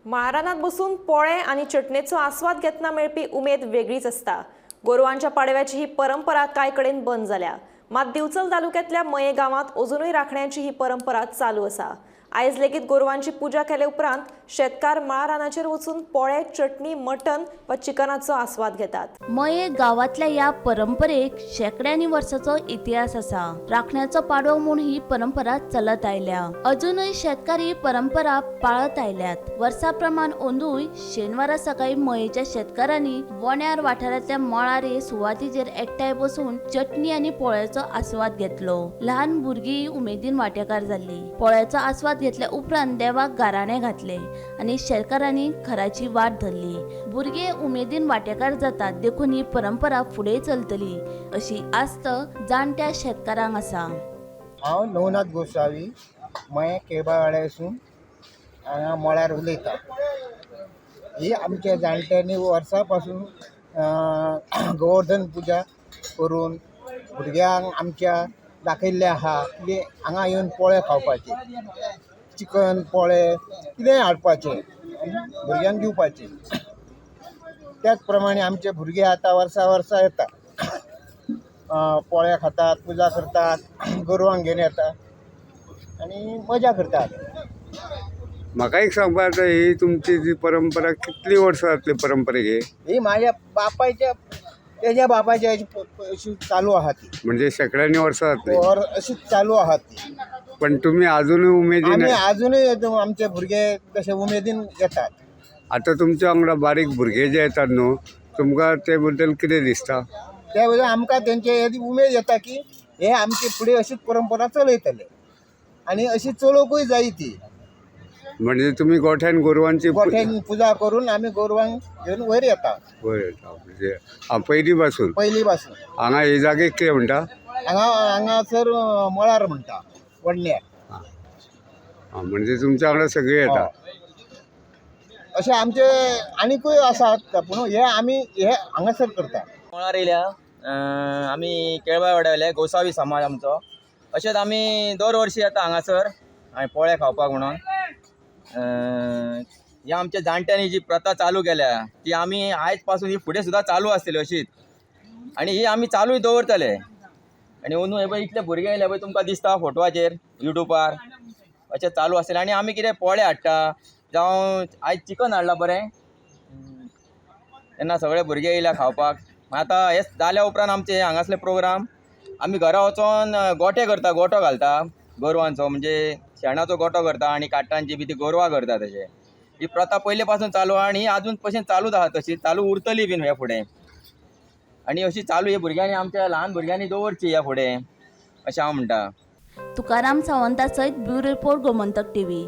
माळरानात बसून पोळे आनी चटणेचो आस्वाद घेतना मेळपी उमेद वेगळीच आसता. गोरवांच्या पाडव्याची ही परंपरा कांय कडेन बंद जाल्या. मात दिवचल तालुक्यांतल्या मये गांवांत अजुनूय राखण्याची ही परंपरा चालू आसा. आयज लेगीत गोरवांची पुजा केले उपरांत शेतकार माळरानाचेर वचून पोळे, चटणी, मटन वा चिकनाचो आस्वाद घेतात. मये गांवांतल्या ह्या परंपरेक शेंकड्यांनी वर्साचो इतिहास आसा. राखण्याचो पाडवो म्हूण ही परंपरा चलत आयल्या. अजुनूय शेतकार ही परंपरा पाळत आयल्यात. वर्सा प्रमाण अंदूय शेनवारा सकाळी मयेच्या शेतकारांनी वण्यार वाठारांतल्या मळार हे सुवातीचेर एकठांय बसून चटणी आनी पोळ्याचो आस्वाद घेतलो. ल्हान भुरगीं उमेदीन वांटेकार जाल्ली. पोळ्याचो आस्वाद घेतल्या उपरांत देवाक गाराणें घातले आनी शेतकारांनी घराची वाट धरली. भुरगे उमेदीन वांटेकार जातात देखून ही परंपरा फुडें चलतली अशी आस्त जाणट्या शेतकारांक आसा. हांव नवनाथ गोसावी, मये केळबावाड्यासून हांगा मळ्यार उलयता. ही आमच्या जाणट्यांनी वर्सां पासून गोवर्धन पुजा करून भुरग्यांक आमच्या दाखयल्लें आहा की हांगा येवन पोळे खावपाचे, चिकन पोळे कितेंय हाडपाचें आनी भुरग्यांक दिवपाचें. त्याच प्रमाणे आमचे भुरगे आतां वर्सां वर्सां येता, पोळे खातात, पुजा करतात, गोरवांक घेवन येता आनी मजा करतात. म्हाका एक सांगपा आतां ही तुमची जी परंपरा कितली वर्सां जातली परंपरेक ही? ही माझ्या बापायच्या तेज्या बापायच्या अशी चालू आहा ती. म्हणजे शेंकड्यांनी वर्सां जातली. और अशीच चालू आहा ती. पण तुमी आजुनूय उमेदीन आमी आजुनूय आमचे भुरगे तशे उमेदीन येतात. आतां तुमच्या वांगडा बारीक भुरगे जे येतात न्हू, तुमकां ते बद्दल कितें दिसता? त्या बद्दल आमकां तेंचे उमेद येता की हे आमची फुडें अशीच परंपरा चलयतले आनी अशी चलोवंकूय जाय ती. म्हणजे तुमी गोठ्यान गोरवांची गोठ्यान पुजा करून आमी गोरवांक घेवन वयर येता. वयर येता म्हणजे पयलीं पासून. पयलीं पासून. हांगा हे जागेक कितें म्हणटा? हांगा हांगासर मळार म्हणटा, वडण्यार. आं, म्हणजे तुमच्या वांगडा सगळीं येता. अशे आमचे आनीकूय आसात, पूण हे आमी हे हांगासर करता. मळार येयल्या आमी केळबाय गोसावी समाज आमचो. अशेंच आमी दर वर्सी येता हांगासर आनी पोळे खावपाक म्हणून. ह्या आमच्या जाणट्यांनी जी प्रथा चालू केल्या ती आमी आयज पासून ही फुडें सुद्दां चालू आसतली अशीच, आनी ही आमी चालूय दवरतले. आनी अंदू हे पळय इतले भुरगे येयले पळय तुमकां दिसता फोटवाचेर युट्यूबार, अशें चालू आसतलें. आनी आमी कितें पोळे हाडटा, जावं आयज चिकन हाडलां बरें, तेन्ना सगळे भुरगे येयल्या खावपाक. आतां हे जाल्या उपरांत आमचे हांगासले प्रोग्राम आमी घरा वचोन गोठे करता, गोठो घालता गोरवांचो, म्हणजे शेणाचो गोठो करता आनी काट्टांची बी ती गोरवां करता. तशें ही प्रथा पयले पासून चालू आहा आनी ही आजून पसून चालूच आहा, तशी चालू उरतली बीन ह्या फुडें. आनी अशी चालू ही भुरग्यांनी, आमच्या ल्हान भुरग्यांनी दवरची ह्या फुडें, अशें हांव म्हणटा. तुकाराम सावंता सयत ब्युरो रिपोर्ट, गोमंतक टीव्ही.